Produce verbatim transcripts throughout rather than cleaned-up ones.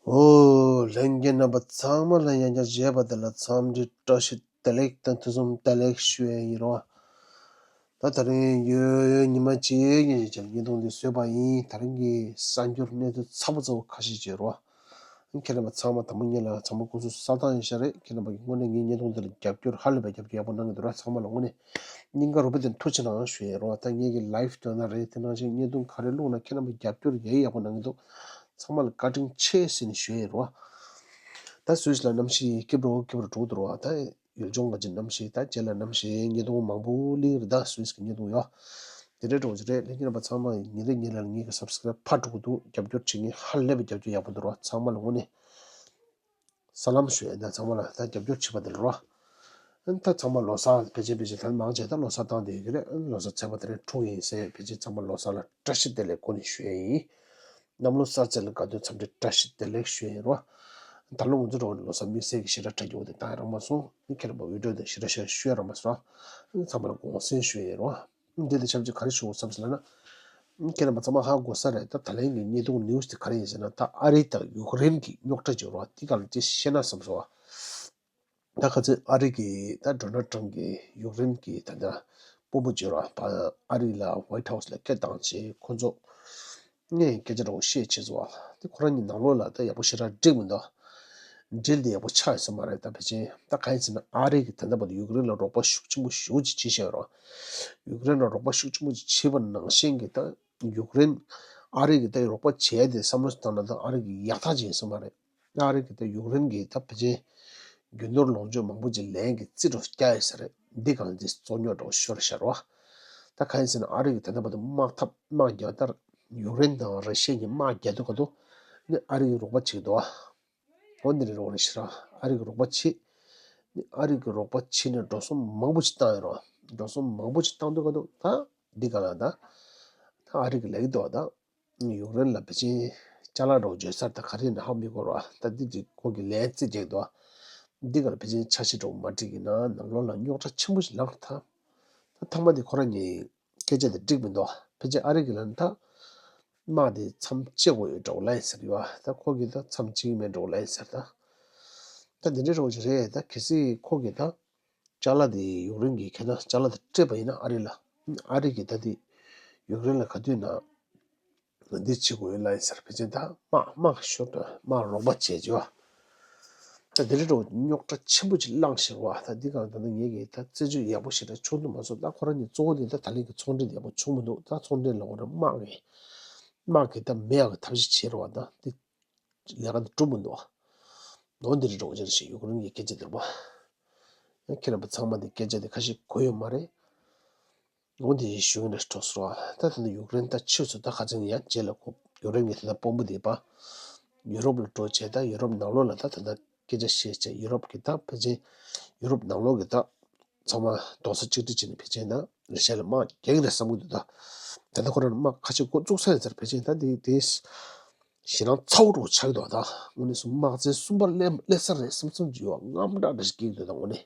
ཨོ། ལྷན་རྒྱས་རྣམ་པ་ཚང་མ་ལ་ཡང་བསྐྱར་མཇལ་བ་དེ་ལ་འཚམས་འདྲི་བཀྲ་ཤིས་བདེ་ལེགས་དང་ཐུགས་སུམ་བདེ་ལེགས་ཞུ་ཡས་ཡིན་རོ། ད་དེ་རིང་ཡོད་ཡོད་ཉི་མ་གཅིག་ཉིན་ཞིག་བྱས་བརྙན་ཐུང་འདི་བཟོས་པ་ཡིན། དེ་རིང་གི་གསར་འགྱུར་གནས་ཚུལ་ཚ་པོ་ཚ་པོ་ཁ་ཤས་ཅིག་ཡོད་རོ། ཁྱེད་རྣམ་པ་ཚང་མ་དང་པོ་ཉིད་ལ་ཚང་མ་སྐུ་གཟུགས་གསལ་ཐང་ཡིན་ཤག་རེད། ཁྱེད་རྣམ་པ་ཀྱི་དངོས་གནས་ངའི་བརྙན་ཐུང་འདི་ལ་རྒྱབ་སྐྱོར་ཧ་ལས་པའི་རྒྱབ་སྐྱོར་ཡག་པོ་གནང་གི་འདུག་ར། ཚང་མ་ལ་དངོས་གནས་སྙིང་ཁ་རུས་པ་འདི་ཐུགས་རྗེ་གནང་ཞུ་ཡས་རོ། ད་ངེད་ཀྱི་ལའིབ་སྟོན་ན་རེད། དེ་ནང་བཞིན་བརྙན་ཐུང་ག་རེ་བླུགས་ན་ཁྱེད་རྣམ་པ་རྒྱབ་སྐྱོར་ཡག་ཡག་པོ་གནང་གི་འདུག། ཚང་མ་ལ་བཀའ་དྲིན་ཆེ་ཟེར་ནས་ཞུ་ཡས་རོ། ད་སུད་སི་ལ་གནམ་གཤིས་སྐྱིད་པོ་སྐྱིད་པོ་འགྲོ་འདུག་རོ། ད་ཡུལ་ལྗོངས་ང་ཅི་གནམ་གཤིས་ད་རྗེས་ལ་གནམ་གཤིས་བརྙན་ཐུང་མང་པོ་གླིང་རེད། ད་སུད་སི་གི་བརྙན་ཐུང་ཡོད། དེ་འདྲའི་འགྲོ་གི་རེད། ལྷན་རྒྱས་རྣམ་པ་ཚང་མ་ཉིན་རེ་ཉིན་རེ་ལ་ངེད་ཀྱི་སབ་སི་ཀ་རབ་འཕར་འགྲོ་གི་འདུག། རྒྱབ་སྐྱོར་བྱེད་མཁན་ཧ་ལས་པའི་རྒྱབ་སྐྱོར་ཡག་པོ་འདུག་རོ། ཚང་མ་ལ་དངོས་གནས་ས་ལམ་ཞུ་ཡས། ད་ཚང་མ་ལ་ད་རྒྱབ་སྐྱོར་བྱེད་པ་དེ་ལ་རོ། ད་ཚང་མ་ལོ་གསར་ཕལ་ཆེར་ཕལ་ཆེར་ད་མང་ཆེ་ད་ལོ་གསར་བཏང་བསྡད་ཡོད་ཀྱི་རེད། ལོ་གསར་ཚེས་པ་དེ་རིང་འཁྲུངས་ཡིན་ཟེར། ཕལ་ཆེར་ཚང་མ་ལོ་གསར་ལ་བཀྲ་ཤིས་བདེ་ལེགས་གོ་ནས་ཞུ་ཡས་ཡིན། གནམ་ལོ་གསར་ཚེས་ལ་དགའ་སྟོན་འཚམས་འདྲི་བཀྲ་ཤིས་བདེ་ལེགས་ཞུ་ཡས་ཡིན་རོ། ད་ལོ་ང་ཚོ་རོགས་ནས་ལོ་གསར་དམིགས་བསལ་གྱི་ཞེ་དྲག་གྲ་རྒྱས་པོ་དེ་བཏང་ཡ་རག་མ་སོང་། ཁྱེད་རྣམ་པ་འོས་སྤྲོད་དང་ཞེ་དྲག་ཞེ་དྲག་ཞུ་ཡ་རག་མ་སོང་ར། ཚང་མ་ལ་དགོངས་སེལ་ཞུ་ཡས་ཡིན་རོ། འདི་དང་ཆབས་ཅིག་ག་རེ་ཞུ་དགོས་བསམ་ཟེར་ན། ཁྱེད་རྣམ་པ་ཚང་མ་ཧ་གོ་ས་རེད། ད་ད་ལན་གྱི་བརྙན་ཐུང་ནིའུ་སི་དེ་ག་རེ་ཡིན་ཟེར་ན། ད་ཨ་རི་དང་ཡུཀ་རེན་གྱི་རྙོག་དྲ་ཅིག་ཡོད་རེད་བ། དེ་ག་ལ་དེ་བཤད་ན་བསམ་སོང་བ། ད་ཁ་སང་ཨ་རི་གི་ད་ཌོ་ནལ་ཊམ་གྱིས་ཡུཀ་རེན་གྱི་ད་ལྟ་དཔོན་པོ་ཅིག་ཡོད་རེད་བ། ཨ་རི་ལ་ཝའིཊ་ཧའུ་སི་ལ་སྐད་བཏང་བྱས་ཁོ་ཚོ་ངས་སྐད་ཆ་འདྲ་བོ་བཤད་བྱས་སོང་བ། དེ་ཁོ་རང་གཉིས་ནང་ལོགས་ལ་ད་ཡག་པོ་ཞེ་དྲག་འགྲིག་མི་འདུག། འབྲེལ་དེ་ཡག་པོ་ཆགས་ཡོད་ས་མ་རེད། ད་ཕལ་ཆེར་ད་གང་ཡིན་ཟེར་ན། ཨ་རི་གིས་ད་ལྟ་བར་དུ་ཡུཀ་རེན་ལ་རོགས་པ་ཤུགས་ཆེན་པོ་ཞེ་པོ་ཅིག་བྱས་བཞག་ཡོད་རེད། ཡུཀ་རེན་ལ་རོགས་པ་ཤུགས་ཆེན་པོ་ཅིག་བྱས་པ་ནང་བཞིན་གྱི་ད་ཡུཀ་རེན་ཨ་རི་གིས་ད་རོགས་པ་བྱས་ཏེ་བསམ་བློ་ཞིག་བཏང་ན། ད་ཨ་རི་གི་ཡག་ཐག་ཅིག་ཡིན་ས་མ་རེད། ཨ་རི་གིས་ད་ཡུཀ་རེན་གྱི་ད་ཕལ་ཆེར་རྒྱུ་ནོར་ལོངས་སྤྱོད་མང་པོ་ཅིག་ལེན་གྱི་རྩིས་འགྲོ་རྒྱག་ཡོད་ས་རེད། འདི་གང་འདི་བཙོག་ཉོག་འདྲ་བོ་ཤོར་བཞག་རེད་བ། ད་གང་ཡིན་ཟེར་ན། ཨ་རི་གིས་ད་ལྟ་བར་དུ་དམག་འཐབ་དམག་རྒྱག་ད་ཡུཀ་རེན་དང་ར་ཤི་ཡ་གཉིས་དམག་རྒྱག་དུས་སྐབས་དུ་ནི་ཨ་རི་གིས་རོགས་པ་བྱེད་ཀྱི་འདུག་བ། འོ་འདི་རེད། རོགས་རེད་ཤི་ར། ཨ་རི་གིས་རོགས་པ་བྱེད། ནི་ཨ་རི་གིས་རོགས་པ་བྱེད་ནས་འགྲོ་སོང་མང་པོ་ཅིག་བཏང་ཡོད་རེད་བ། འགྲོ་སོང་མང་པོ་ཅིག་བཏང་དུས་སྐབས་དུ་ད་འདི་ག་ལ་ད་ད་ཨ་རི་གིས་ལབ་ཀྱི་འདུག་བ། ད་ཡུཀ་རེན་ལ་ཕལ་ཆེར་ཅ་ལག་འདྲ་བོ་འཇལ་ས་ད་ག་རེ་ཡིན་ན་ཧ་མི་གོ་ར། ད་འདི་འདི་ཁོ་གིས་ལན་རྩིས་རྒྱག་འདུག། འདི་ག་ལ་ཕལ་ཆེར་འཆར་གཞི་འདྲ་བོ་མ་འགྲིག་གི་ན། ནང་ལོགས་ལ་རྙོག་དྲ་ཆེན་པོ་ཞིག་ལངས་ཐལ། ད་ཐ་མ་འདི་ཁོ་རང་གཉིས་སྐད་ཆ་འདི་འགྲིག་མི་འདུག། ཕལ་ཆེར་ཨ་རི་གིས་ལབ་ན་ད་དམག་འདི་མཚམས་གཅོད་དགོས་ཡོད་འདྲ་བོ་ལབ་ཡིན་ཟེར་གི་ཡོད། ད་ཁོ་གིས་ད་མཚམས་གཅོད་ཀྱི་མེད་འདྲ་བོ་ལབ་ཡིན་ཟེར། ད་ད་འདི་འདྲ་འདྲ་བོ་ཞིག་རེད། ད་གལ་སྲིད་ཁོ་གིས་ད་ཅ་ལག་དེ་ཡུཀ་རེན་གྱིས་ཁྱེར་ན། ཅ་ལག་དེ་སྤྲད་པ་ཡིན་ན་ཨ་རི་ལ། ཨ་རི་གིས་ད་དེ་ཡུཀ་རེན་ལ་ག་དུས་ན་འདི་བྱེད་དགོས་ཡོད་ལབ་ཡིན་ཟེར། ཕལ་ཆེར་ད་དམག་དམག་ཤོར་དུས་དམག་རོགས་པ་བྱས་བྱས་བ། ད་དེ་འདྲ་འདྲ་བོ་རྙོག་དྲ་ཆེན་པོ་ཅིག་བསླངས་ཤག་བ། ད་འདི་གང་ད་ནི་ངེད་ཀྱིས་ད་རྩད་གཅོད་ཡག་པོ་ཞེ་དྲག་བྱུང་འདུག་མ་སོང་། ད་ཁོ་རང་གཉིས་གཙོ་བོ་དེ་ད་ད་ལན་གྱི་ཚོང་འབྲེལ་ཡག་པོ་བྱུང་མི་འདུག། ད་ཚོང་འབྲེལ་ལ་འོ་ར་དམག་གིས་དམག་གིས་ད་མེད་ཡག་གི་ཐབས་ཤེས་བྱས་རེད་བ། ད་འདི་ལས་ཀ་འདི་འགྲུབ་མི་འདུག་བ། ནོར་འདི་རེད་འགྲོ་ཅེས་ཞེས་ཡུཀ་རེན་གྱི་སྐད་ཆ་འདིར་བ། ཁྱེད་རྣམ་པ་ཚང་མ་འདི་སྐད་ཆ་འདི་ཁ་ཤས་གོ་ཡོད་མ་རེད། ནོར་འདི་ཞུ་ཡིན་ན་སྤྲོ་སོང་བ། ད་ད་ནི་ཡུཀ་རེན་ད་ཆོས་སུ་ད་ཁ་ཚན་ཡང་རྗེས་ལ་གོ། ཡུཀ་རེན་གྱི་ད་ལྟ་དཔོན་པོ་འདི་པ་ཡུ་རོབ་ལ་འགྲོ་བྱས། ད་ཡུ་རོབ་ནང་ལོགས་ལ་ད་ད་ལྟ་སྐད་ཆ་བཤད་བྱས། ཡུ་རོབ་ཀྱི་ད་ཕལ་ཆེར་ཡུ་རོབ་ནང་ལོགས་ཀྱི་ད་ཚང་མ་རྡོག་རྩ་གཅིག་སྒྲིལ་བྱས་ནས་ཕལ་ཆེར་ད་ར་ཤ་ཡ་ལ་དམག་རྒྱག་གི་རེད་བསམ་གྱི་འདུག། ད་ད་ལྟ་ཁོ་རང་དམག་ཁ་ཤས་འགོ་བཙུགས་ཚར་ཡིན་ཟེར། ཕལ་ཆེར་ད་དེ་དེ་ཞེད་སྣང་ཚ་བོ་འདྲ་བོ་ཆགས་ཀྱི་འདུག། ད་དངོས་གནས་སུ་དམག་ཆེན་གསུམ་པ་སླེབས་སླེབས་ས་རེད་བསམ་བསམ་གྱི་ཡོད། དངངས་སྐྲག་འདྲ་ཞིག་སྐྱེ་གི་འདུག། ད་དངོས་གནས་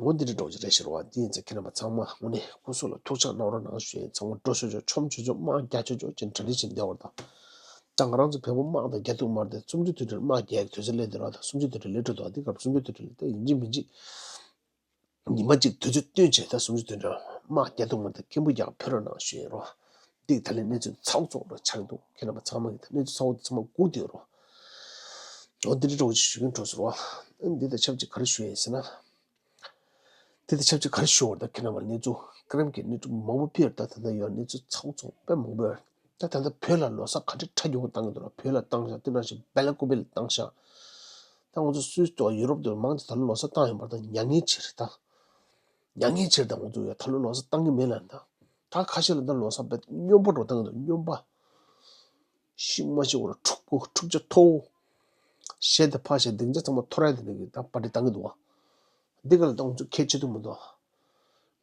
འོ་འདི་འདྲ་འདྲ་བོ་ཅིག་རེད་ཤག་བ། འདི་ཡིན་ཙང་ཁྱེད་རྣམ་པ་ཚང་མ་དངོས་གནས་སྐུ་གཟུགས་ལ་ཐུགས་ཅག་གནང་རོགས་གནང་ཞུ་ཡིན། ཚང་མ་འགྲོ་ཆོག་ཆོག་མཆོང་ཆོག་ཆོག་དམག་རྒྱག་ཆོག་ཆོག་ཅེས་གྲ་སྒྲིག་བྱས་བསྡད་པ་དང་། ད་ང་རང་ཚོ་བོད་པ་དམག་དང་རྒྱག་ཐུབ་མ་རེད་དེ། གསུམ་བཅུའི་དུས་དྲན་དམག་རྒྱག་ཡག་དུས་ཚོད་སླེབས་བསྡད་རེད་བ། ད་གསུམ་བཅུའི་དུས་དྲན་སླེབས་འགྲོ་འདུག། འདི་སྐབས་གསུམ་བཅུའི་དུས་དྲན་ལ་ད་ཡིན་གཅིག་མིན་གཅིག་ཉི་མ་གཅིག་དུས་ཚོད་བཏོན་བྱས། ད་གསུམ་བཅུའི་དུས་དྲན་དམག་རྒྱག་ཐུབ་མ་རེད་དེ། སྐད་འབོད་རྒྱག་ཕེབས་རོགས་གནང་ཞུ་ཡིན་རོ། འདི་ད་ལན་གནས་ཚུལ་ཚ་བོ་ཚ་བོ་འདྲ་ཆགས་འདུག། ཁྱེད་རྣམ་པ་ཚང་མ་གིས་ད་གནས་ཚུལ་ཚ་བོ་འདི་ཚང་མ་སྒུག་བསྡད་རོ། འོ་འདི་འདྲ་འདྲ་བོ་ཅིག་ཞུ་གིན་འགྲོ་ཟེར་བ། འདི་དང་ཆབས་ཅིག་ག་རེ་ཞུ་ཡིན་ཟེར་ན། དེ་དང་ཆབས་ཅིག་ག་རེ་ཞུ་བར། ད་ཁྱེད་རྣམ་པར་གནས་ཚུལ་ཀ་རམ་གྱི་གནས་ཚུལ་མང་པོ་ཕེབས། ད་ད་ལྟ་ཡོད་གནས་ཚུལ་ཚ་བོ་ཚ་བོ་དཔེ་མང་པོ་ཡོད། ད་ད་ལྟ་བོད་ལ་ལོ་གསར་ག་འདྲ་ཁྲ་རྒྱུག་པོ་བཏང་གི་འདུག་ལ། བོད་ལ་བཏང་ཤག། དེ་ནང་བཞིན་སྦེ་ལ་ཀུ་པེ་ལ་བཏང་ཤག། ད་ང་ཚོ་སུད་སི་དང་ཡུ་རོབ་དུ་མང་ཆེ་ད་ལོ་ལོ་གསར་བཏང་ཡོད་པ་དང་མྱ་ངན་ཆེ་རེད་ད། མྱ་ངན་ཆེ་རེད་ད། ང་ཚོ་ཡ་ད་ལོ་ལོ་གསར་བཏང་གི་མེད་ལ་ད། ད་ཁ་ཤས་ལ་ད་ལོ་གསར་དཔེ་སྨྱོན་པ་འདྲ་བོ་བཏང་གི་འདུག། སྨྱོན་པ། ཤི་མ་ཤི་བོ་ལ་འཁྲུག་པོ་འཁྲུག་ཆ་མཐོ་བོ། གཞས་དེ་ཕར་བཞག་སྡིངས་ཆ་ཚང་མ་འཐོར་ཡ་དེ་འདྲ་གི་ད་པར་ཊི་བཏང་གི་འདུག་བ། འདི་ག་ལ་ད་ང་ཚོ་ཁྱད་ཆེ་ཐུབ་མི་འདུག།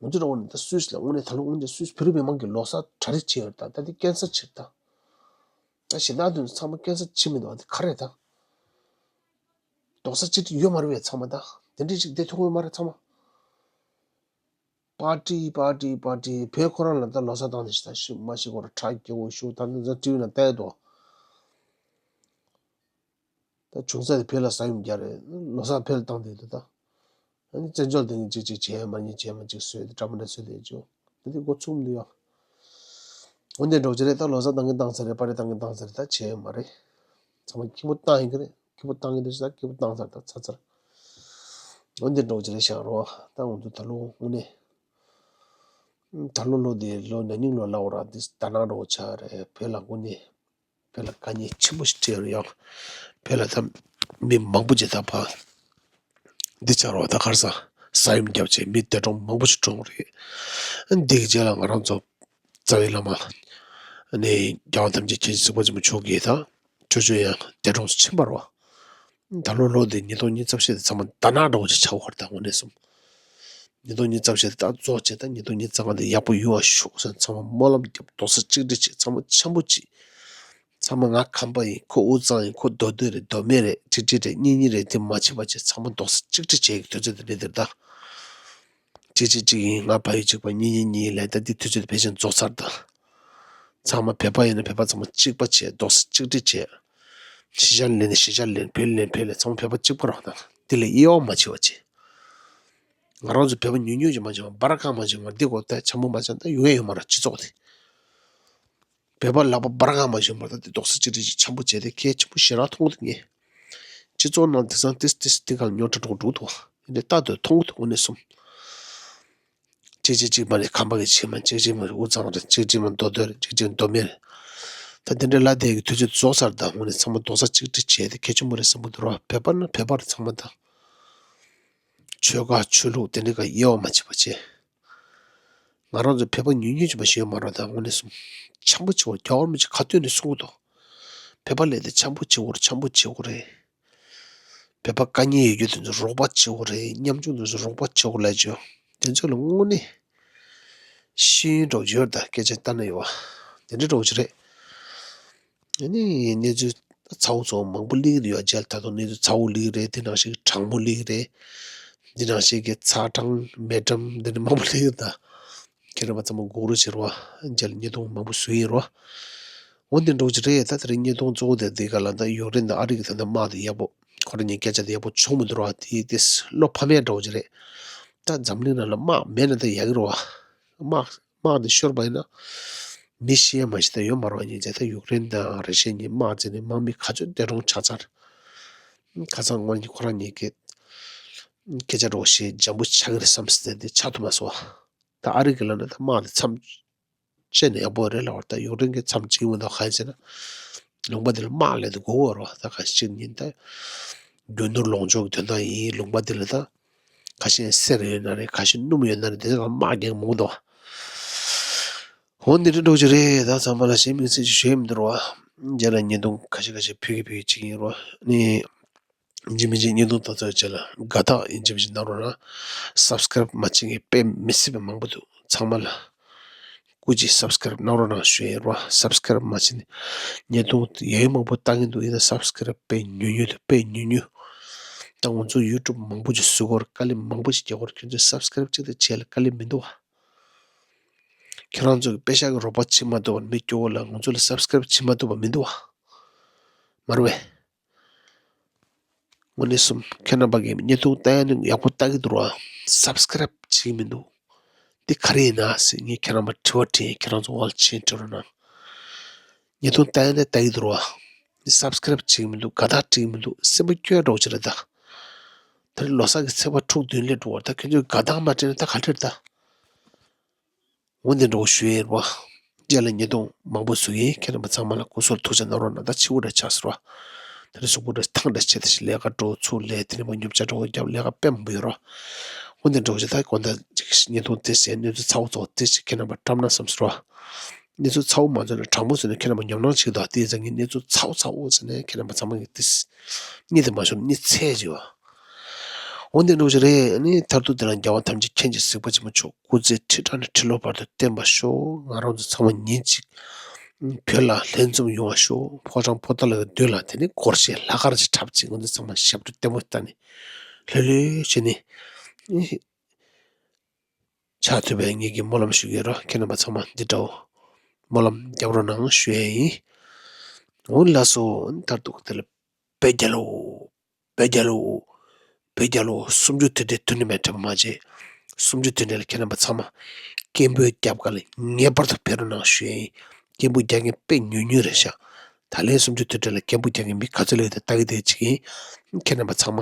ང་ཚོ་རང་དབང་ནས་ད་སུད་སི་ལ་དངོས་གནས་ད་ལོ་དངོས་གནས་སུད་སི་བོད་རིགས་མི་མང་གི་ལོ་གསར་གྲ་སྒྲིག་བྱས་ཡོད་ད། ད་འདི་ཀན་སར་བྱེད་ད། ད་གཞན་དག་དེ་ཚོ་ཚང་མ་ཀན་སར་བྱེད་མི་འདུག། འདི་ག་རེད་ད། རྡོག་རྩ་གཅིག་སྒྲིལ་ཡོད་མ་རེད་པས་ཚང་མ་ད། དེ་འདྲ་ཞིག་བསྡད་ཐུབ་ཀྱི་ཡོད་མ་རེད་ཚང་མ། པར་ཊི་པར་ཊི་པར་ཊི། བོད་ཁོ་རང་ལ་ད་ལོ་གསར་བཏང་ནས་ཤི་ད་ཤི་མ་ཤི་ཁོ་ར་ཁྲ་རྒྱག་པོ་ཞུ། ད་ནི་ད་ཊི་ཝི་ནང་བལྟས་འདུག། ད་ཆུང་ས་དེ་བོད་ལ་ས་ཡོམ་རྒྱག་རེད། ལོ་གསར་བོད་ལ་བཏང་བསྡད་འདུག་ད། ཨ་ནི་བཙན་བྱོལ་དེ་ངས་ཅིག་ཅིག་བྱས་མ་ཉེས་བྱས་མ་ཅིག་བཟོས་ཏེ་འདྲ་མི་འདྲ་བཟོས་ཏེ་ཅོ། ད་དེ་འགོ་ཚུགས་མི་འདུག་ཡ། འོན་ཏེ་འགྲོ་གི་རེད། ད་ལོ་གསར་བཏང་གིན་བཏང་ཚར་རེད། པར་རི་བཏང་གིན་བཏང་ཚར་རེད། ད་བྱས་ཡོད་མ་རེད། ཚང་མ་སྐྱིད་པོ་བཏང་ཡིན་གི་རེད། སྐྱིད་པོ་བཏང་གིན་འདུག་ཟེར། ད་སྐྱིད་པོ་བཏང་ཚར། ད་ཚར་ཚར། འོན་ཏེ་འགྲོ་གི་རེད་ཤག་རོ། ད་འོན་ཏེ་ད་ལོ་དངོས་གནས། ད་ལོ་ལོ་འདི་ལོ་ན་ནིང་ལོ་ལ་འོ་ར་འདི་ད་ནང་འགྲོ་ཆགས་རེད། བོད་ལ་དངོས་གནས། བོད་ལ་དཀའ་ངལ་ཆེན་པོ་ཞིག་འཕྲད་ཡོད་རེད་ཡ། བོད་ལ་ད་མི་མང་པོ་ཅིག་ད་ཕ་འདི་ཆགས་རོགས། ད་ག་རེ་ཟ། ས་ཡོམ་བརྒྱབ་བྱས་མི་འདས་གྲོངས་མང་པོ་ཞིག་གྲོངས་རེད། འདི་གི་རྗེས་ལ་ང་རང་ཚོ་རྩ་བའི་བླ་མ་ནས་རྒྱལ་བ་ཐམས་ཅད་མཁྱེན་ཅིང་གཟིགས་པ་ཆེན་པོ་མཆོག་གིས་ད་ཆོས་ཕྱོགས་ཡང་འདས་གྲོངས་སུ་ཕྱིན་པ་རེད་བ། ད་ལོ་ལོ་འདི་ཉིས་སྟོང་ཉི་ཤུ་རྩ་བཞི་དེ་ཚང་མ་ད་ནག་འདྲ་བོ་ཅིག་ཆགས་ཡོད་རེད། ད་དངོས་གནས་སོང་། ཉིས་སྟོང་ཉི་ཤུ་རྩ་བཞི་དེ་ད་རྫོགས་བྱས། ད་ཉིས་སྟོང་ཉི་ཤུ་རྩ་ལྔ་དེ་ཡག་པོ་ཡོང་བ་ཤོག་ཟེར། ཚང་མ་སྨོན་ལམ་རྒྱབ། རྡོག་རྩ་གཅིག་སྒྲིལ་བྱས། ཚང་མ་འཆམ་པོ་བྱས། ཚང་མ་ང་ཁམས་པ་ཡིན། ཁོ་དབུས་གཙང་ཡིན། ཁོ་མདོ་སྟོད་རེད། མདོ་སྨད་རེད། ཁྲི་ཁྲི་རེད། གཉིས་གཉིས་རེད། དེ་མ་བྱེད་པ་བྱས། ཚང་མ་རྡོག་རྩ་གཅིག་སྒྲིལ་བྱེད་ཀྱི་དུས་ཚོད་དེ་རེད། དེར་ད་གཅིག་གཅིག་གཅིག་ཡིན། ང་ཕ་ཡུལ་གཅིག་པ། གཉིས་གཉིས་གཉིས་ལས། ད་འདི་དུས་ཚོད་དེ་ཕལ་ཆེར་རྫོགས་ཚར། ད་ཚང་མ་བོད་པ་ཡིན་ན་བོད་པ་ཚང་མ་གཅིག་པ་བྱས། རྡོག་རྩ་གཅིག་སྒྲིལ་བྱས། གཞིས་ཆགས་ལེན་ན་གཞིས་ཆགས་ལེན། བོད་ལེན་བོད་ལེན། ཚང་མ་བོད་པ་གཅིག་པ་རེད་བ། ད་འདི་ལས་དབྱེ་བ་མ་ཕྱེ་བ་བྱས། ང་རང་ཚོ་བོད་པ་ཉུང་ཉུང་ཅིག་མ་བྱུང་བ། སྦར་ཁང་མ་བྱུང་བ། འདི་གོ་ད་འཆམ་པོ་མ་བྱུང་ད་ཡོང་ཡ་ཡོད་མ་རེད། སྤྱི་ཚོགས་དེ། བོད་པ་ལག་པ་སྦར་ཁང་མ་བྱུང་བར་ད་འདི་རྡོག་རྩ་གཅིག་སྒྲིལ་ཅིག་འཆམ་པོ་བྱས་ཏེ་གལ་ཆེན་པོ་ཞེ་དྲག་མཐོང་གི་འདུག་ངས། སྤྱི་ཚོགས་ནང་དེང་སང་ཏིས་ཏིས་འདི་གང་རྙོག་དྲ་འགྲོ་འགྲོ་འདུག་བ། འདི་ལྟ་དུས་མཐོང་གི་འདུག་དངོས་གནས་སོང་། གཅིག་གཅིག་གཅིག་མ་ནི་ཁམས་པ་གི་ཆེ་མ། གཅིག་གཅིག་མ་དབུས་གཙང་རེད། གཅིག་གཅིག་མ་མདོ་སྟོད་རེད། གཅིག་གཅིག་མདོ་སྨད་རེད། ད་དེ་འདྲའི་ལ་དེ་གི་དུས་ཚོད་རྫོགས་ཚར། ད་དངོས་གནས་ཚང་མ་རྡོག་རྩ་གཅིག་སྒྲིལ་བྱས་ཏེ་གལ་ཆེན་པོ་རེད་བསམ་གི་འདུག་ར། བོད་པ་ན་བོད་པ་རེད། ཚང་མ་ད། ཆོལ་ཁ་ཆོས་ལུགས་དེ་འདྲའི་ཀ་དབྱེ་བ་མ་ཕྱེ་བ་བྱས། ང་རང་ཚོ་བོད་པ་ཉུང་ཉུང་ཅིག་མ་ཞིག་ཡོད་མ་རེད། ད་དངོས་གནས་སོང་། འཆམ་པོ་བྱེད་དགོས། རྒྱལ་བ་རིན་པོ་ཆེ་ཁ་ཏོན་ནས་གསུང་གི་འདུག་བོད་པ་ལས་དེ་འཆམ་པོ་བྱེད་དགོས་རེད། འཆམ་པོ་བྱེད་དགོས་རེད། བོད་པ་དཀའ་ངལ་ཡོད་རྒྱུ་དེ་ཚོ་རོགས་པ་བྱེད་དགོས་རེད། ཉམ་ཆུང་དེ་ཚོ་རོགས་པ་བྱེད་དགོས་ལབ་བྱས། དེ་ཚོ་ལ་དངོས་གནས་ཤེས་ཡོན་འདྲ་བོ་ཡོད་རེད། ད་སྐད་ཆ་ལྟ་ན་ཡོད་བ། དེ་འདྲ་འདྲ་བོ་ཅིག་རེད། ཨ་ནི་གནས་ཚུལ་ཚ་བོ་ཚ་བོ་མང་པོ་སླེབས་ཀྱི་འདུག་ཡ། རྗེས་ལ་ད་དུང་གནས་ཚུལ་ཚ་བོ་སླེབས་ཀྱི་རེད། དེ་ནང་བཞིན་གྱི་གྲང་མོ་སླེབས་ཀྱི་རེད། འདི་ནང་བཞིན་གྱི་ཚ་གྲང་མེ་འགྲམ་འདི་འདྲ་མང་པོ་སླེབས་ཀྱི་འདུག་ཁྱེད་རང་ཚང་མ་སྒུག་རོགས་བྱེད་རོགས། རྗེས་ལ་བརྙན་ཐུང་མང་པོ་བཟོ་ཡིན་རོགས། འོ་འདི་འདྲ་བོ་ཅིག་རེད། ད་དེ་རིང་བརྙན་ཐུང་གཙོ་བོ་དེ་འདི་ག་ལ། ད་ཡུཀ་རེན་དང་ཨ་རི་གི་ད་ལྟ་དམག་དེ་ཡག་པོ། ཁོ་རང་གཉིས་སྐད་ཆ་དེ་ཡག་པོ་བྱུང་མི་འདུག་རོགས། དེ་དེ་བློ་ཕམ་ཡ་འདྲ་བོ་ཅིག་རེད། ད་འཛམ་གླིང་ནང་ལ་དམག་མེད་ན་ད་ཡག་གི་རེད་བ། དམག་དམག་དེ་ཤོར་བ་ཡིན་ན། མི་ཤི་ཡ་མ་ཤི་ད་ཡོད་མ་རེད་བ། ཉིན་བྱས་ད་ཡུཀ་རེན་དང་ར་ཤི་ཡ་གཉིས་དམག་རྩེད་ནས་དམག་མི་ག་ཚོད་འདས་གྲོངས་ཆགས་ཚར། ཁ་སང་ངོ་གཉིས་ཁོ་རང་གཉིས་ཀྱི་སྐད་ཆ་འདྲ་བོ་བཤད། འཇམ་པོ་ཆགས་ཀྱི་རེད་བསམ་སྲིད་དེ་ཆགས་ཐུབ་མ་སོང་བ། ད་ཨ་རི་གི་ལ་ན་ད་དམག་དེ་མཚམས་བཅད་ན་ཡག་པོ་རེད་ལབ་པ་རེད། ད་ཡུཀ་རེན་གྱི་མཚམས་བཅད་མི་འདུག་གང་ཡིན་ཟེར་ན། ལུང་པ་དེ་ལ་དམག་ལས་དེ་དགོས་པ་རེད་བ། ད་ག་ཞིག་ཉིན་ད་རྒྱུ་ནོར་ལོངས་སྤྱོད་ཀྱི་དོན་དག་ཡིན། ལུང་པ་དེ་ལ་ད་ག་ཞིག་གསེར་ཡོད་ན་རེད། ག་ཞིག་སྣུམ་ཡོད་ན་རེད། དེ་ཚོ་དམག་རྒྱག་མང་པོ་འདུག་འོ་འདི་འདྲ་འདྲ་བོ་ཅིག་རེད། ད་ཚང་མ་ལ་གཞན་མིང་ཚིག་ཅིག་ཞུ་ཡ་མི་འདུག་རོ། རྗེས་ལ་བརྙན་ཐུང་ཁ་ཤས་ཁ་ཤས་ཕུལ་གི་ཕུལ་གི་ཅིག་ཡིན་རོ། ནི། ཡིན་གཅིག་མིན་གཅིག་བརྙན་ཐུང་ལྟ་ཚར་རྗེས་ལ་དགའ་རྟགས་ཡིན་གཅིག་མིན་གཅིག་གནང་རོགས་གནང་། སབ་སི་ཀ་རབ་མ་བྱེད་མཁན་དཔེ་མི་སྲིད་པ་མང་པོ་འདུག་ཚང་མ་ལ་སྐུ་མཁྱེན་སབ་སི་ཀ་རབ་གནང་རོགས་གནང་ཞུ་ཡ་ཡིན་རོ། སབ་སི་ཀ་རབ་མ་བྱེད་ནི། བརྙན་ཐུང་ཡ་ཡོད་མང་པོ་ལྟ་གིན་འདུག་ཡིན་ན་སབ་སི་ཀ་རབ་དཔེ་ཉུང་ཉུང་འདུག་དཔེ་ཉུང་ཉུང་། ད་ང་ཚོ་ཡུ་ཊུབ་མང་པོ་ཅིག་བཟོ་དགོས་རེད། དཀའ་ལས་མང་པོ་ཞིག་རྒྱག་དགོས་རེད། ཁྱོད་ཚོས་སབ་སི་ཀ་རབ་གཅིག་དང་བྱས་ལ་དཀའ་ལས་མི་འདུག་བ། ཁྱེད་རང་ཚོ་གི་པེ་ཤག་གི་རོགས་པ་བྱེད་མ་ཐུབ་པར་མི་སྐྱོ་བོ་ལ་ང་ཚོ་ལ་སབ་སི་ཀ་རབ་བྱེད་མ་ཐུབ་པ་མི་འདུག་བ། མ་རེད་པས། དངོས་གནས་སོང་། ཁྱེད་རྣམ་པ་གིས་བརྙན་ཐུང་ལྟ་ཡ་ནི་ཡག་པོ་ལྟ་གི་འདུག་ར། སབ་སི་ཀ་རབ་བྱེད་ཀྱི་མི་འདུག་འདི་ག་རེ་ཡིན་ན་ཟེར་ངས་ཁྱེད་རྣམ་པར་དྲི་བ་དྲིས་ཡིན། ཁྱེད་རང་ཚོ་འོལ་ཆེན་དྲི་རོགས་གནང་། བརྙན་ཐུང་ལྟ་ཡ་ནི་ལྟ་གི་འདུག་ར། འདི་སབ་སི་ཀ་རབ་བྱེད་ཀྱི་མི་འདུག་དགའ་རྟགས་སྤྲད་ཀྱི་མི་འདུག་སེམས་པ་སྐྱོ་འགྲོ་ཅི་རེད་ད། ད་རེས་ལོ་གསར་གྱི་ཚེས་པ་དྲུག་བདུན་སླེབས་འགྲོ་བ། ད་ཁྱོད་ཚོས་དགའ་རྟགས་མ་སྤྲད་ན་ད་ག་འདྲ་རེད་ད། འོ་འདི་འདྲ་བོ་ཞུ་ཡས་རེད་བ། རྗེས་ལ་བརྙན་ཐུང་མང་པོ་བཟོ་གི་ཡིན། ཁྱེད་རྣམ་པ་ཚང་མ་ལ་སྐུ་གཟུགས་ཐུགས་ཆེ་གནང་རོགས་གནང་། ད་ཕྱི་པོ་འདྲ་ཆགས་སོང་ར། ད་རེས་གཟུགས་པོ་འདྲ་ཐང་འདྲ་བྱས། ད་ཞིག་ལས་ཀ་འགྲོ་ཚུར་ལས་དེ་ནས་མ་ཉོབ་ཆ་འགྲོ་རྒྱབ་ལས་ཀ་དཔེ་མང་པོ་ཡོད་ར། འོ་འདི་འདྲ་བོ་ཞིག་ད་དགོང་དག་ཅིག་བརྙན་ཐུང་དེ་ཟེར་གནས་ཚུལ་ཚ་བོ་ཚ་བོ་དེ་ཞིག་ཁྱེད་རྣམ་པ་བཀྲམ་ན་བསམ་སོང་ར། གནས་ཚུལ་ཚ་བོ་མ་བཟོས་ན་དྲང་པོ་བཟོས་ན་ཁྱེད་རྣམ་པ་ཉོབ་སྣང་བྱེད་ཀྱི་འདུག་དེ་ཙང་ངས་གནས་ཚུལ་ཚ་བོ་ཚ་བོ་ཟེར་ནས་ཁྱེད་རྣམ་པ་ཚང་མ་གིས་དེ་གཉིད་དུ་མ་ཤོར་གཉིད་ཚད་ཅིག་བ། འོ་འདི་འདྲ་བོ་ཞིག་རེད། ཨ་ནི་མཐར་ཐུག་དེ་ལ་རྒྱལ་བ་ཐམས་ཅད་མཁྱེན་ཅིང་གཟིགས་པ་ཆེན་པོ་མཆོག་སྐུ་ཚེ་ཁྲི་ཕྲག་ནས་ཁྲི་ལོ་བར་དུ་བརྟན་པར་ཤོག་ང་རང་ཚོ་ཚང་མ་ཉིན་གཅིག་བོད་ལ་ལྷན་འཛོམས་ཡོང་བ་ཤོག་ཕོ་བྲང་པོ་ཏཱ་ལ་གི་མདུན་ལ་དེ་ནས་སྒོར་གཞས་ལྷག་དཀར་ཅིག་འཁྲབ་ཅིག་ང་ཚོ་ཚང་མ་ཞབས་བྲོ་བརྟན་པོ་བཏང་ནས་ལྷོད་ལྷོད་བྱས་ནས་ཆགས་ཐུབ་པའི་ངེད་ཀྱིས་སྨོན་ལམ་ཞུ་གི་ཡོད་ར། ཁྱེད་རྣམ་པ་ཚང་མ་འདི་འདྲ་བོ་སྨོན་ལམ་རྒྱབ་རོགས་གནང་ཞུ་ཡས་ཡིན། འོ་ལགས་སོ། མཐར་ཐུག་དེ་ལ། བོད་རྒྱལ་ལོ། བོད་རྒྱལ་ལོ། བོད་རྒྱལ་ལོ། སུམ་ཅུ་དོན་ལྡན་དུས་ནི་མེད་དྲན་པ་མ་བརྗེད། སུམ་ཅུ་དོན་ལྡན་ལ་ཁྱེད་རྣམ་པ་ཚང་མ་སྐད་འབོད་རྒྱབ་ག་ལ་ངེས་པར་དུ་ཕེབས་རོགས་གནང་ཞུ་ཡིན། སྐད་འབོད་རྒྱག་མཁན་དཔེ་ཉུང་ཉུང་རེད་ཤག་ད་ལན་སུམ་ཅུ་དོན་ལྡན་ལ་སྐད་འབོད་རྒྱག་མཁན་མི་ག་ཚོད་ལ་ཡོད་དེ་ལྟ་གི་བསྡད་ཅིག་ཡིན། ཁྱེད་རྣམ་པ་ཚང་མ་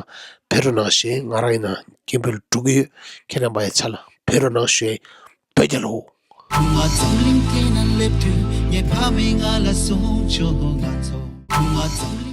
ཕེབས་རོགས་གནང་ཞུ་ཡིན། ང་རང་ཡིན་ན་སྐད་འབོད་ལ་འགྲོ་གི་ཡོད། ཁྱེད་རྣམ་པ་ཡི་ཆ་ལ་ཕེབས་རོགས་གནང་ཞུ་ཡིན། བོད་རྒྱལ་ལོ། བུ་མོ་འཛམ་གླིང་སྟེང་ན་སླེབས་དུས་ངའི་ཕ་མས་ང་ལ་གསུངས་བྱུང་། ང་ཚོ་བུ་མོ་འཛམ་